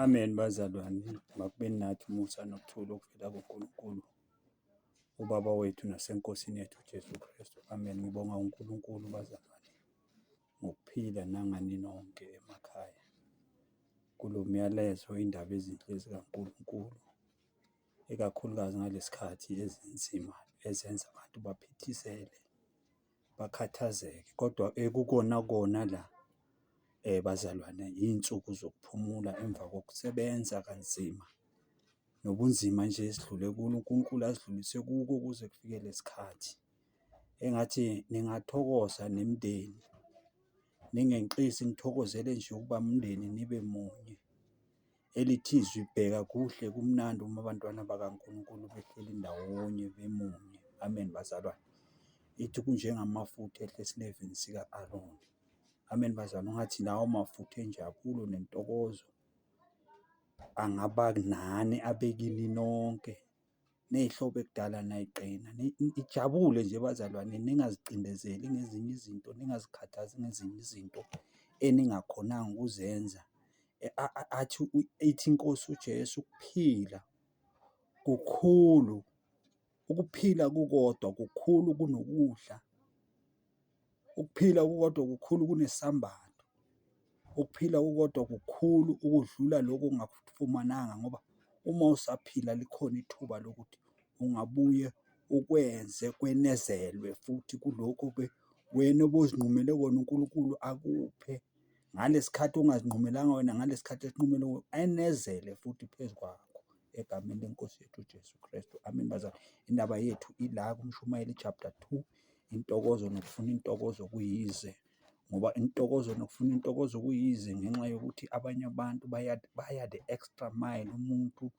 Amen bazalwane, makube nathi umusa nokuthula okuvela kuNkulunkulu uBaba wethu naseNkosini yethu uJesu Kristu. Amen. Ngibonga uNkulunkulu bazalwane ngokuphila nangani nonke emakhaya. Kulo myalezo indaba ezinhle zikaNkulunkulu, ikakhulukazi ngalesi khathi ezinzima ezenza abantu baphithisele, bakhathazeke. Kodwa ekukona kona la bazalwane, iy'nsuku zokuphumula emva kokusebenza kanzima, nobunzima nje esidlule kulo uNkulunkulu asidlulise kuko kuze kufike le sikhathi. Engathi ningathokoza nemindeni, ningenqisi nithokozele nje ukuba umndeni nibe munye. Elithi izwi, bheka kuhle kumnandi uma abantwana bakaNkulunkulu behleli ndawonye bemunye. Amen, bazalwane. Ithi kunjengamafutha ehla esilevini sika-Aroni. Amen, bazalwane. Ungathi lawo mafutha enjabulo nentokozo angaba nani abe kini nonke. Ney'hlobo ekudala nay'qina. Nijabule nje bazalwane, ningazicindezeli ngezinye izinto, ningazikhathazi ngezinye izinto eningakhonanga ukuzenza. Athi ithi iNkosi uJesu ukuphila kukhulu, ukuphila kukodwa kukhulu kunokudla. Ukuphila kukodwa kukhulu kunesambatho. Ukuphila kukodwa kukhulu ukudlula lokhu ongakufumananga ngoba uma usaphila likhona ithuba lokuthi ungabuye ukwenze kwenezelwe futhi kulokhu wena obuzinqumele kona uNkulunkulu akuphe ngalesi khathi ongazinqumelanga wena, ngalesi khathi esinqumele enezele futhi phezu kwakho egameni lenkosi yethu uJesu Kristu. Amen bazalwane. Indaba yethu ila kuMshumayeli chapter 2, intokozo nokufuna intokozo kuyize. Ngoba intokozo nokufuna intokozo kuyize ngenxa yokuthi abanye abantu baya, baya the extra mile, umuntu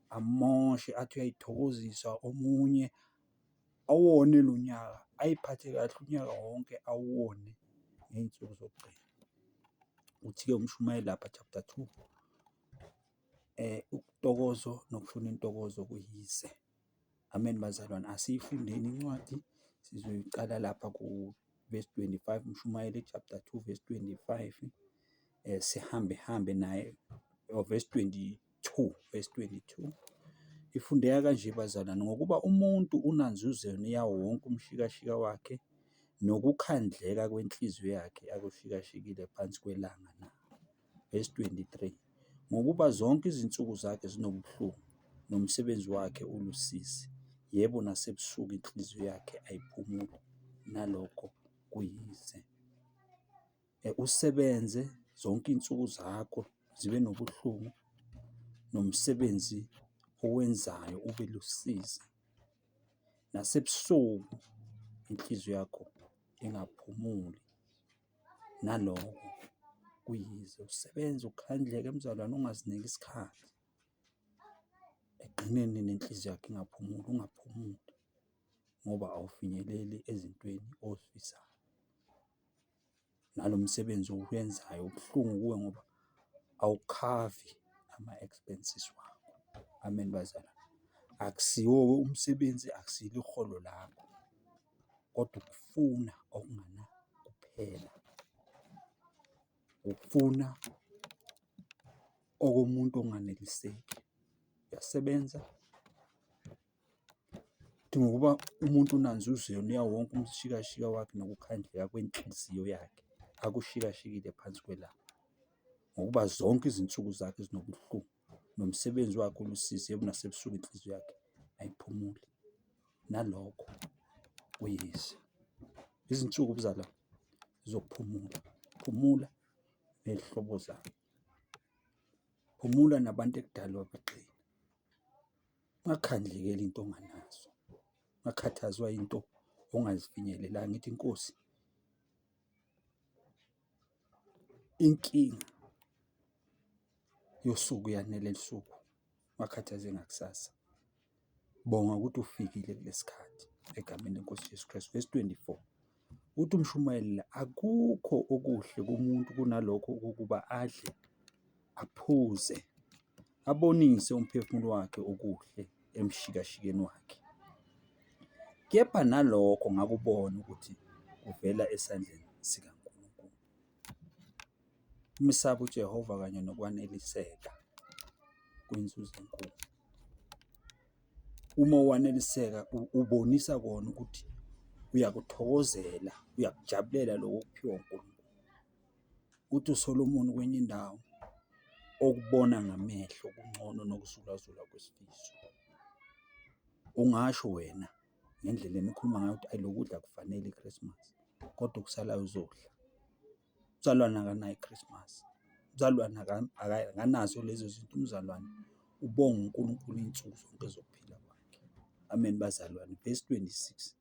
amoshe athi uyayithokozisa omunye awone lo nyaka, ayiphathe kahle unyaka wonke awone ngey'nsuku zokugcina. Uthi-ke uMshumayeli lapha chapter 2, intokozo nokufuna intokozo kuyize. Amen bazalwane, asiyifundeni incwadi sizoyiqala lapha ku-verse 25, uMshumayeli chapter 2 verse 25, sihambe hambe naye, or verse 22, verse 22. Ifundeka kanje bazalwane, ngokuba umuntu unanzuzweni yawo wonke umshikashika wakhe nokukhandleka kwenhliziyo yakhe akushikashikile phansi kwelanga na. Verse 23, ngokuba zonke izinsuku zakhe zinobuhlungu, nomsebenzi wakhe ulusizi, yebo, nasebusuku inhliziyo yakhe ayiphumuli, nalokho kuyize. Usebenze zonke iy'nsuku zakho zibe nobuhlungu, nomsebenzi owenzayo ube lusizi, nasebusuku inhliziyo yakho ingaphumuli. Naloko kuyize, usebenze ukhandleke mzalwane ungaziniki isikhathi. Ekugcineni nenhliziyo yakho ingaphumuli, ungaphumuli ngoba awufinyeleli ezintweni ozifisayo. Nalo msebenzi owenzayo ubuhlungu kuwe ngoba awukhavi ama-expenses wakho. Amen bazalwane. Akusiwo-ke umsebenzi, akusilo iholo lakho, kodwa ukufuna okunganakuphela. Ukufuna okomuntu onganeliseki. Uyasebenza, ngokuba umuntu unanzuzo yawo wonke umshikashika wakhe nokukhandleka kwenhliziyo yakhe akushikashikile phansi kwelanga. Ngokuba zonke izinsuku zakhe zinobuhlungu, nomsebenzi wakhe ulusizi, yebo nasebusuku inhliziyo yakhe ayiphumuli. Nalokho kuyize. Izinsuku mzalwane zokuphumula, phumula ney'hlobo zakho, phumula nabantu ekudala wabagcina. Ungakhandlekeli into onganazo, ungakhathazwa into ongazifinyelelanga. Ithi inkosi, inkinga yosuku yanele lusuku, ungakhathazeki ngakusasa. Bonga ukuthi ufikile kulesi khathi egameni lenkosi Jesu Kristu. Verse 24, uthi umshumayeli la, akukho okuhle kumuntu kunalokho ukuba adle aphuze abonise umphefumulo wakhe okuhle emshikashikeni wakhe. Kepha nalokho ngakubona ukuthi kuvela esandleni sikaNkulunkulu. Umesaba uJehova kanye nokwaneliseka. Kuyinzuzo enkulu. Uma waneliseka ubonisa kona ukuthi uyakuthokozela, uyakujabulela lokho okuphiwa uNkulunkulu. Uthi uSolomoni kwenye indawo, okubona ngamehlo kungcono nokuzulazula kwesifiso. Ungasho wena ngendlela enikhuluma ngayo ukuthi ayi lo kudla akufanele i-Christmas, kodwa okusalayo uzodla. Umzalwane akanayo i-Christmas, umzalwane akanazo lezo zinto, umzalwane ubonga uNkulunkulu iy'nsuku zonke zokuphila kwakhe. Amen, bazalwane. Verse 26.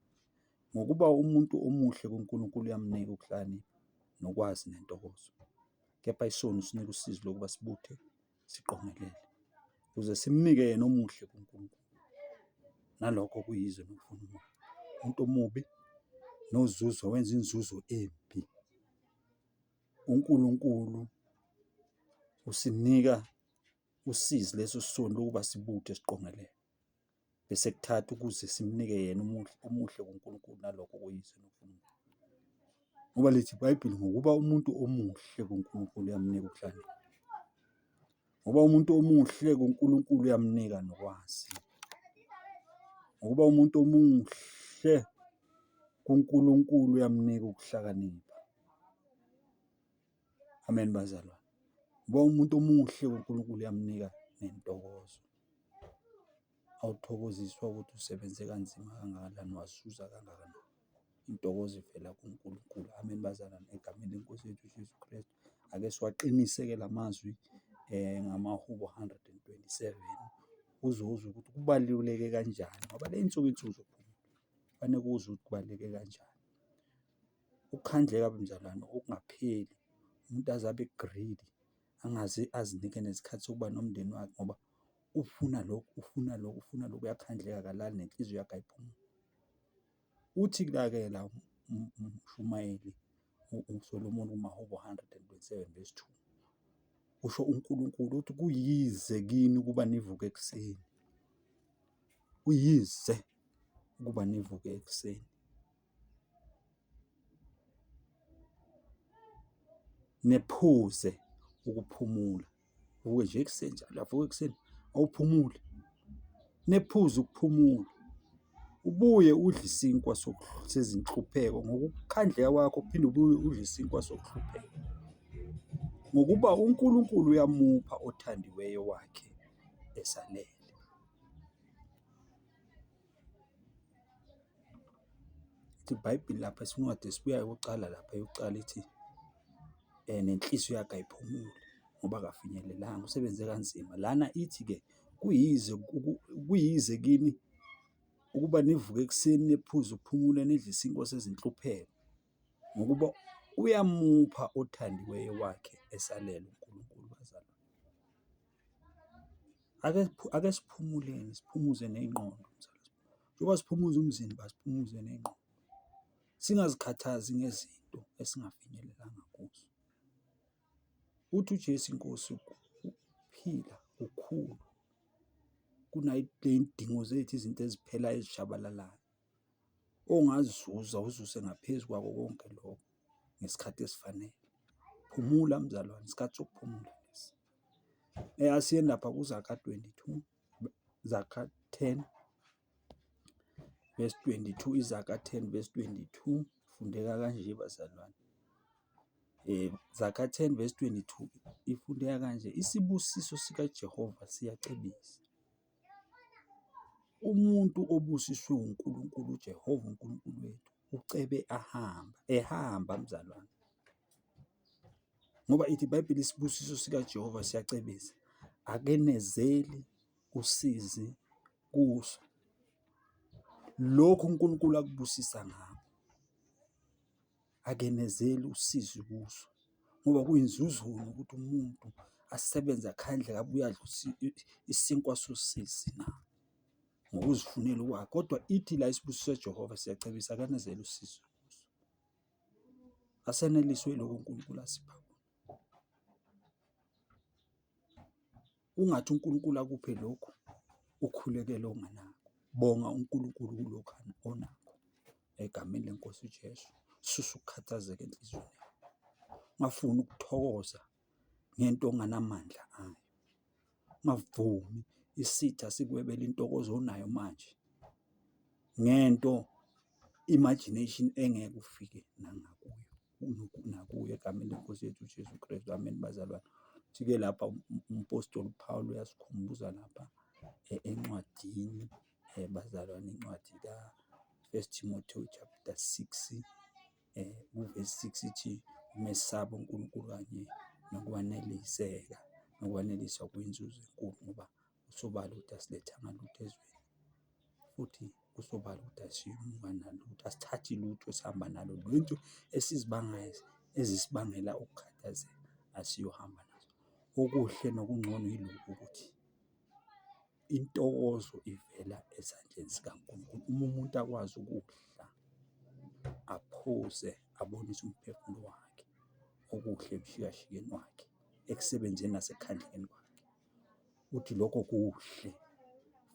Ngokuba umuntu omuhle kuNkulunkulu uyamnika ukuhlakanipha nokwazi nentokozo, kepha isoni usinika usizi lokuba sibuthe siqongelele, ukuze simnike yena omuhle kuNkulunkulu. Nalokho kuyize nokufuna umoya. Umuntu omubi nozuzo wenza inzuzo embi. UNkulunkulu usinika usizi leso soni lokuba sibuthe siqongelele. Bese kuthatha ukuze simnike yena umuhle omuhle kuNkulunkulu nalokho kuyise noNkulunkulu. Ngoba lithi iBhayibheli ngokuba umuntu omuhle kuNkulunkulu uyamnika ukuhlakanipha. Ngoba umuntu omuhle kuNkulunkulu uyamnika nokwazi. Ngokuba umuntu omuhle kuNkulunkulu uyamnika ukuhlakanipha. Amen bazalwane. Ngoba umuntu omuhle kuNkulunkulu uyamnika nentokozo. Awuthokoziswa ukuthi usebenze kanzima kangakanani, wazuza kangakanani. Intokozo ivela kuNkulunkulu. Amen bazalwane, egameni lenkosi yethu uJesu Kristu. Ake siwaqinise-ke la mazwi ngamaHubo 127 uzozwa ukuthi kubaluleke kanjani ngoba le nsuku insuku zokuphumula, kufanele uzwe ukuthi kubaluleke kanjani. Ukukhandleka mzalwane okungapheli, umuntu aze abe greedy, angaze azinike nesikhathi sokuba nomndeni wakhe ngoba ufuna lokhu, ufuna lokhu, ufuna lokhu, uyakhandleka akalali nenhliziyo yakhe ayiphumuli. Uthi la-ke la umshumayeli uSolomoni kumaHubo 127 verse 2, usho uNkulunkulu uthi kuyize kini ukuba nivuke ekuseni, kuyize ukuba nivuke ekuseni. Nephuze ukuphumula, uvuke nje ekuseni njalo uyavuka ekuseni awuphumule, nephuze ukuphumula. Ubuye udle isinkwa sezinhlupheko ngokukhandleka kwakho uphinde ubuye udle isinkwa sokuhlupheka. Ngokuba uNkulunkulu uyamupha othandiweyo wakhe esalele. Ithi iBhayibheli lapha isincwadi esibuyayo kuqala lapha eyokuqala ithi nenhliziyo yakhe ayiphumule ngoba akafinyelelanga usebenze kanzima. Lana ithi-ke kuyize kuyize kini ukuba nivuke ekuseni niphuze ukuphumula nidle isinkwa sezinhlupheko ngokuba uyamupha othandiweyo wakhe esalele uNkulunkulu bazalwane. Ake ake siphumuleni siphumuze ney'ngqondo mzala. Njengoba siphumuza umzimba siphumuze ney'ngqondo. Singazikhathazi ngezinto esingafinyelelanga kuzo. Uthi uJesu inkosi ukuphila kukhulu kunayidingo zethu izinto eziphelayo ezishabalalayo. Ongazuza uzuze ngaphezu kwako konke lokho ngesikhathi esifanele. Phumula mzalwane, isikhathi sokuphumula lesi. Asiyeni lapha kuZaga 22, Zaga 10 verse 22, iZaga 10 verse 22 ifundeka kanje bazalwane. Zaga 10 verse 22 ifundeka kanje, isibusiso sikaJehova siyacebisa. Umuntu obusiswe uNkulunkulu uJehova uNkulunkulu wethu ucebe ahamba, ehamba mzalwane. Ngoba ithi iBhayibheli isibusiso sikaJehova siyacebisa, akenezeli usizi kuso. Lokhu uNkulunkulu akubusisa ngakho. Akenezeli usizi kuso ngoba kuyinzuzweni ukuthi umuntu asebenze akhandle abuye adle isinkwa sosizi na ngokuzifunela okwakhe. Kodwa ithi la isibusiso sikaJehova siyacebisa akanezeli usizi kuso. Aseneliswe yilokho uNkulunkulu asipha kona. Ungathi uNkulunkulu akuphe lokhu ukhulekele onganakho. Bonga uNkulunkulu kulokhu onakho egameni lenkosi uJesu. Susa ukukhathazeka enhliziyweni yakho. Ungafuni ukuthokoza ngento onganamandla ayo. Ungavumi isitha sikwebele intokozo onayo manje ngento imagination engeke ufike nangakuyo nakuyo egameni lenkosi yethu uJesu Kristu. Amen bazalwane. Thi-ke lapha umpostoli uPawulu uyasikhumbuza lapha encwadini bazalwane, incwadi ka-First Timothy chapter 6 uvesi 6 ithi umesaba uNkulunkulu kanye nokwaneliseka, nokwaneliswa kuyinzuzo enkulu ngoba kusobala ukuthi asilethanga lutho ezweni futhi kusobala ukuthi asiyumuka nalutho, asithathi lutho esihamba nalo. Lento esizibangayo ezisibangela ukukhathazeka asiyohamba nazo. Okuhle nokungcono yilokhu ukuthi intokozo ivela esandleni sikaNkulunkulu. Uma umuntu akwazi ukudla, aphuze, abonise umphefumulo wakhe okuhle emshikashikeni wakhe, ekusebenzeni nasekukhandlekeni kwakhe. Uthi lokho kuhle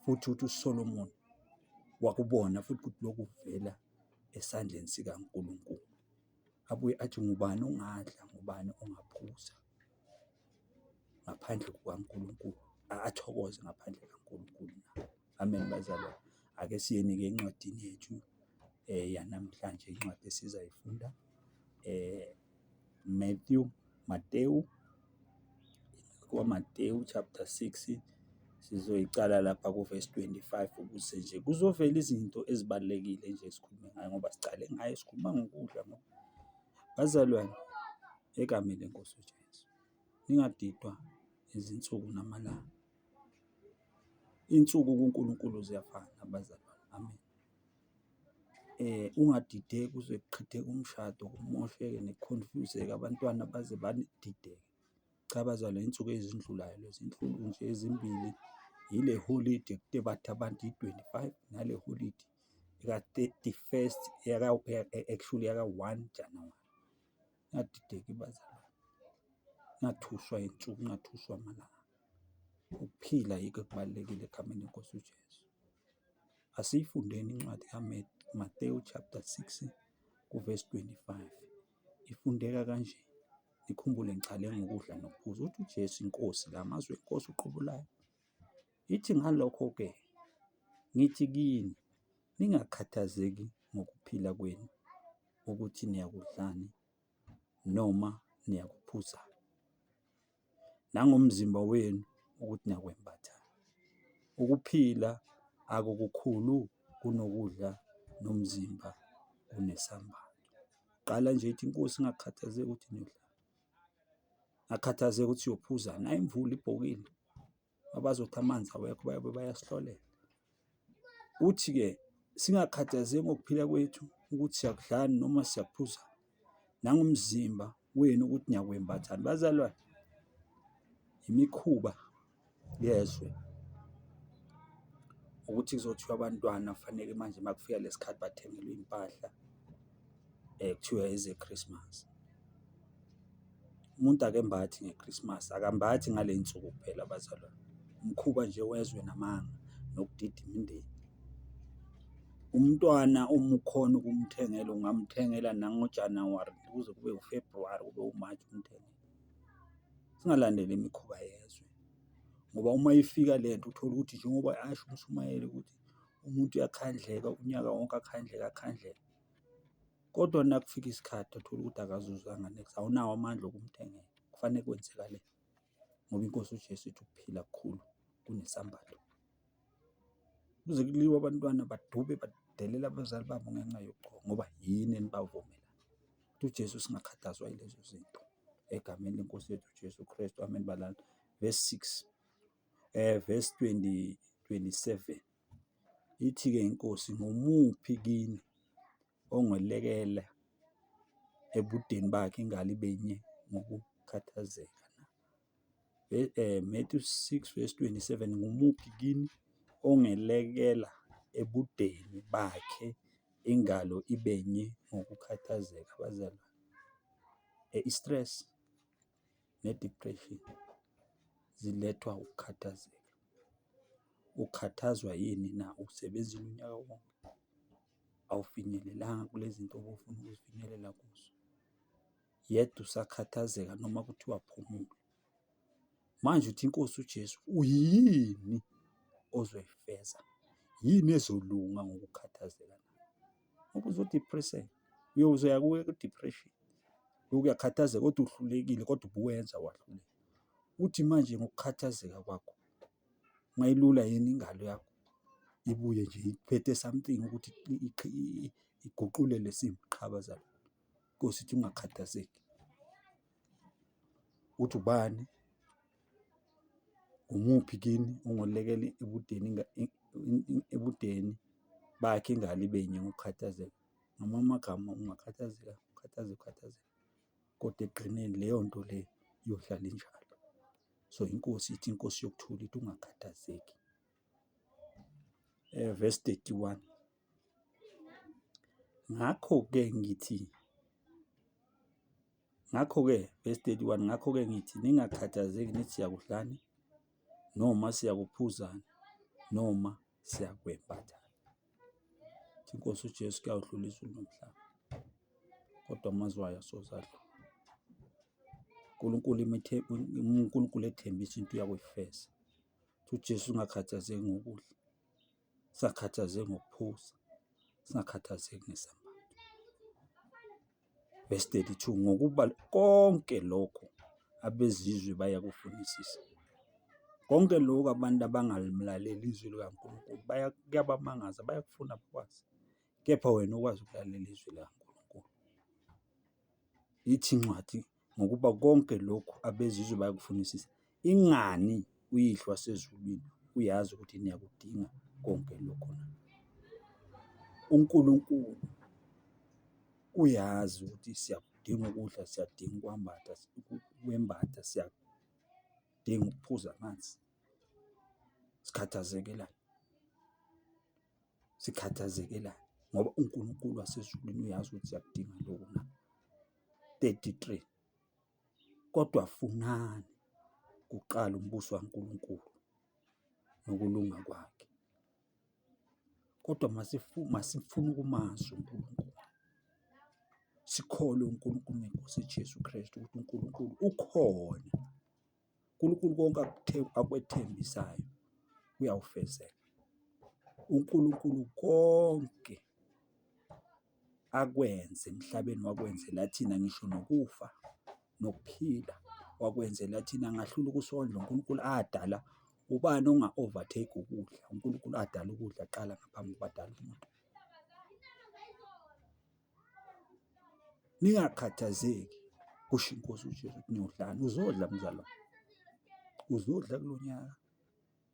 futhi uthi uSolomon wakubona futhi ukuthi lokhu kuvela esandleni sikaNkulunkulu. Abuye athi ngubani ongadla, ngubani ongaphuza ngaphandle kukaNkulunkulu, athokoze ngaphandle kaNkulunkulu na? Amen bazalwane. Ake siyeni-ke encwadini yethu yanamhlanje, incwadi esizayifunda Matthew, Matewu, kwaMatewu chapter 6 sizoyicala lapha ku-verse 25 ukuze nje kuzovela izinto ezibalulekile nje esikhulume ngayo ngoba sicale ngayo sikhuluma ngokudla ngoba bazalwane egameni lenkosi uJesu ningadidwa izinsuku namalanga. Iy'nsuku kuNkulunkulu ziyafana bazalwane, amen. Ungadideki uze kuchitheke umshado, kumosheke nikhonfuzeke, abantwana baze banidideke. Cha bazalwane, iy'nsuku ezindlulayo lezi, iy'nsuku nje ezimbili, yile holide ekute bathi abantu i-25 nale holide eka-31st actually yaka-1 Januwari. Ningadideki bazalwane, ningathuswa iy'nsuku, ningathuswa amalanga. Ukuphila yikho okubalulekile egameni lenkosi uJesu. Asiyifundeni incwadi kaMatewu chapter 6 kuvesi 25. Ifundeka kanje, nikhumbule ngicale ngokudla nokuphuza. Uthi uJesu inkosi la mazwi enkosi uqobo layo. Ithi ngalokho-ke ngithi kini, ningakhathazeki ngokuphila kwenu ukuthi niyakudlani noma niyakuphuzani, nangomzimba wenu ukuthi niyakwembathani. Ukuphila akukukhulu kunokudla nomzimba kunesambatho. Qala nje ithi inkosi ingakhathazeki ukuthi niyodlani, ngakhathazeki ukuthi siyophuzani. Nayi imvula ibhokile, abazothi amanzi awekho bayobe bayasihlolela. Uthi-ke singakhathazeki ngokuphila kwethu ukuthi siyakudlani noma siyakuphuzani, nangomzimba wenu ukuthi niyakwembathani. Bazalwane, imikhuba yezwe ukuthi kuzothiwa abantwana kufanele manje uma kufika lesi khathi bathengelwe iy'mpahla kuthiwa eze-Christmas. Umuntu akembathi nge-Christmas, akambathi ngale y'nsuku kuphela bazalwane. Umkhuba nje wezwe namanga nokudida imindeni. Umntwana uma ukhona ukumthengela ungamthengela nangoJanuwari kuze kube uFebruwari kube uMarch umthengele. Singalandeli imikhuba yezwe ngoba uma ifika le nto uthole ukuthi njengoba asho umshumayeli ukuthi umuntu uyakhandleka unyaka wonke akhandleke akhandleke, kodwa nakufika isikhathi uthole ukuthi akazuzanga niks, awunawo amandla okumthengela. Kufanele kwenzakaleni ngoba inkosi uJesu ithi ukuphila kukhulu kunesambatho. Kuze kuliwe abantwana badube badelele abazali babo ngenxa yokugcoka ngoba yini enibavumela. Uthi uJesu singakhathazwa yilezo zinto egameni lenkosi yethu uJesu Kristu. Amen balala. Verse 6 verse 20 27 ithi-ke inkosi ngumuphi kini ongelekela ebudeni bakhe ingalo ibe nye ngokukhathazeka na? Matthew 6 verse 27, ngumuphi kini ongelekela ebudeni bakhe ingalo ibe nye ngokukhathazeka? Bazalwane, i-stress ne-depression zilethwa ukukhathazeka. Ukhathazwa yini na? Usebenzile unyaka wonke, awufinyelelanga kule zinto obufuna ukuzifinyelela kuzo. Yet usakhathazeka noma kuthiwa phumula. Manje uthi inkosi uJesu uyini ozoyifeza? Yini ezolunga ngokukhathazeka na? Ngoba uzodepresseka, uyozoya kuwe ku-depression. Lokhu uyakhathazeka kodwa uhlulekile kodwa ubuwenza wahluleka. Uthi manje ngokukhathazeka kwakho ungayilula yini ingalo yakho ibuye nje iphethe something ukuthi iguqule le simo? Qha bazalwane, Nkosi ithi ungakhathazeki. Uthi ubani umuphi kini ongolekela ebudeni ebudeni bakhe ingalo ibe yinye ngokukhathazeka. Ngamanye amagama ungakhathazeka, ukhathazeke, ukhathazeke, kodwa ekugcineni leyo nto leyo iyohlala injalo. So inkosi ithi inkosi yokuthula ithi ungakhathazeki. Verse 31. Ngakho-ke ngithi Ngakho-ke, verse 31, ngakho-ke ngithi ningakhathazeki nithi siyakudlani, noma siyakuphuzani, noma siyakwembathani. Inkosi uJesu kuyawudlula izulu nomhlaba, kodwa amazwi ayo asoze adlula. uNkulunkulu uNkulunkulu ethembisa into uyakuyifeza. UJesu ungakhathazeki ngokudla, singakhathazeki ngokuphuza, singakhathazeki ngesambatho. Verse 32, ngokuba konke lokho abezizwe bayakufunisisa. Konke lokhu abantu abangalimlaleli izwi likaNkulunkulu kuyabamangaza, bayakufuna bakwazi. Kepha wena ukwazi ukulalela izwi likaNkulunkulu. Ithi incwadi ngokuba konke lokhu abezizwe bayakufunisisa. Ingani uYihlo wasezulwini uyazi ukuthi niyakudinga konke lokho na? UNkulunkulu uyazi ukuthi siyakudinga ukudla, siyadinga ukwambatha, ukwembatha, siyadinga ukuphuza amanzi. Sikhathazekelani? Sikhathazekelani? Ngoba uNkulunkulu wasezulwini uyazi ukuthi siyakudinga lokhu na? 33 Kodwa funani kuqala umbuso kaNkulunkulu nokulunga kwakhe. Kodwa masifune ukumazi uNkulunkulu, sikholwe uNkulunkulu ngeNkosi Jesu Kristu ukuthi uNkulunkulu ukhona. uNkulunkulu konke akwethembisayo kuyawufezeka. UNkulunkulu konke akwenze emhlabeni wakwenzela thina ngisho nokufa nokuphila wakwenzela thina angahlula ukusondla uNkulunkulu adala ubani onga-overtake ukudla uNkulunkulu adala ukudla kuqala ngaphambi kokuba adale umuntu. Ningakhathazeki kusho inkosi uJesu ukuthi niyodlani, uzodla mzalwane, uzodla kulo nyaka,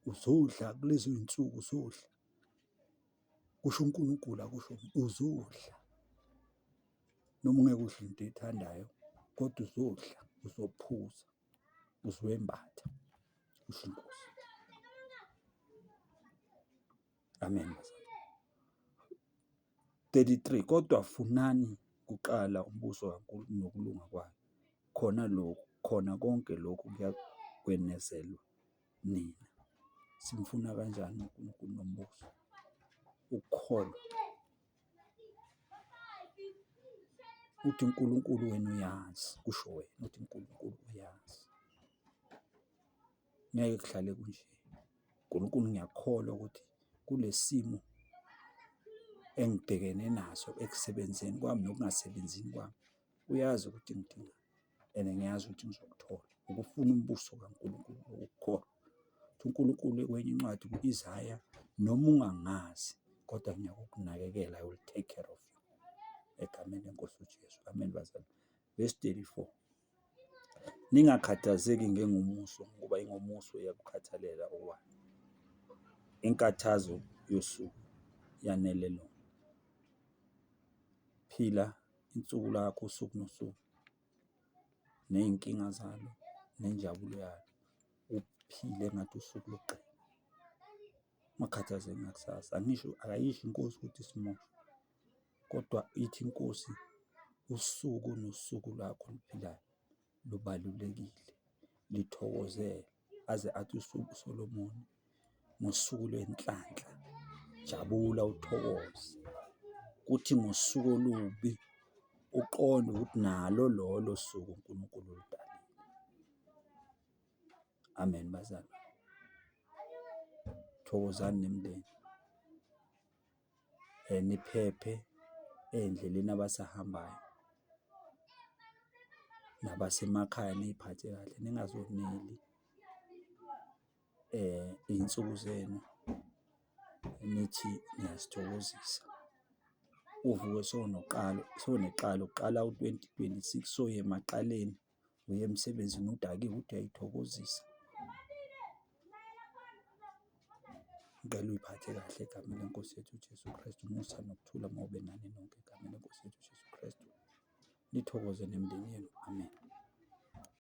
uzodla kulezi iy'nsuku uzodla. Kusho uNkulunkulu akusho uzodla noma ungeke udle into oyithandayo kodwa uzodla, uzophuza, uzoyembatha, kusho iNkosi. Amen bazalwane. 33 kodwa funani kuqala umbuso kaNkulunkulu nokulunga kwakhe, khona lokhu, khona konke lokhu kuyakwenezelwa nina. Simfuna kanjani uNkulunkulu nombuso? Ukukholwa. Uthi uNkulunkulu wena uyazi, kusho wena uthi uNkulunkulu uyazi. Ngeke kuhlale kunje. uNkulunkulu ngiyakholwa ukuthi kule simo engibhekene naso ekusebenzeni kwami nokungasebenzini kwami, uyazi ukuthi ngidingani and ngiyazi ukuthi ngizokuthola. Ukufuna umbuso kaNkulunkulu ukukholwa. UNkulunkulu kwenye incwadi ku-Isaya, noma ungangazi kodwa ngiyakukunakekela, I will take care of you. Egameni lenkosi uJesu. Amen bazalwane. Verse 34. Ningakhathazeki ngengomuso ngoba ingomuso iyakukhathalela okwayo. Inkathazo yosuku yanele lona. Phila insuku lakho usuku nosuku ney'nkinga zalo nenjabulo yalo, uphile engathi usuku lokugcina. Ungakhathazeki ngakusasa, angisho akayisho inkosi ukuthi simoshe, kodwa ithi inkosi usuku nosuku lwakho oluphilayo lubalulekile, lithokozele. Aze athi uSolomoni ngosuku lwenhlanhla, jabula uthokoze. Kuthi ngosuku olubi uqonde ukuthi nalo lolo suku uNkulunkulu oludalile. Amen, bazalwane. Thokozani nemindeni, niphephe ey'ndleleni abasahambayo, nabasemakhaya niy'phathe kahle, ningazoneli iy'nsuku zenu nithi niyazithokozisa. Uvuke sewuneqala, uqala u-twenty twenty-six sowuya emaqaleni, uya emsebenzini udakiwe uthi uyayithokozisa. Ngicela uy'phathe kahle egameni leNkosi yethu uJesu Kristu. Umusa nokuthula mawube nani nonke egameni leNkosi yethu uJesu Kristu. Nithokoze nemindeni yenu. Amen.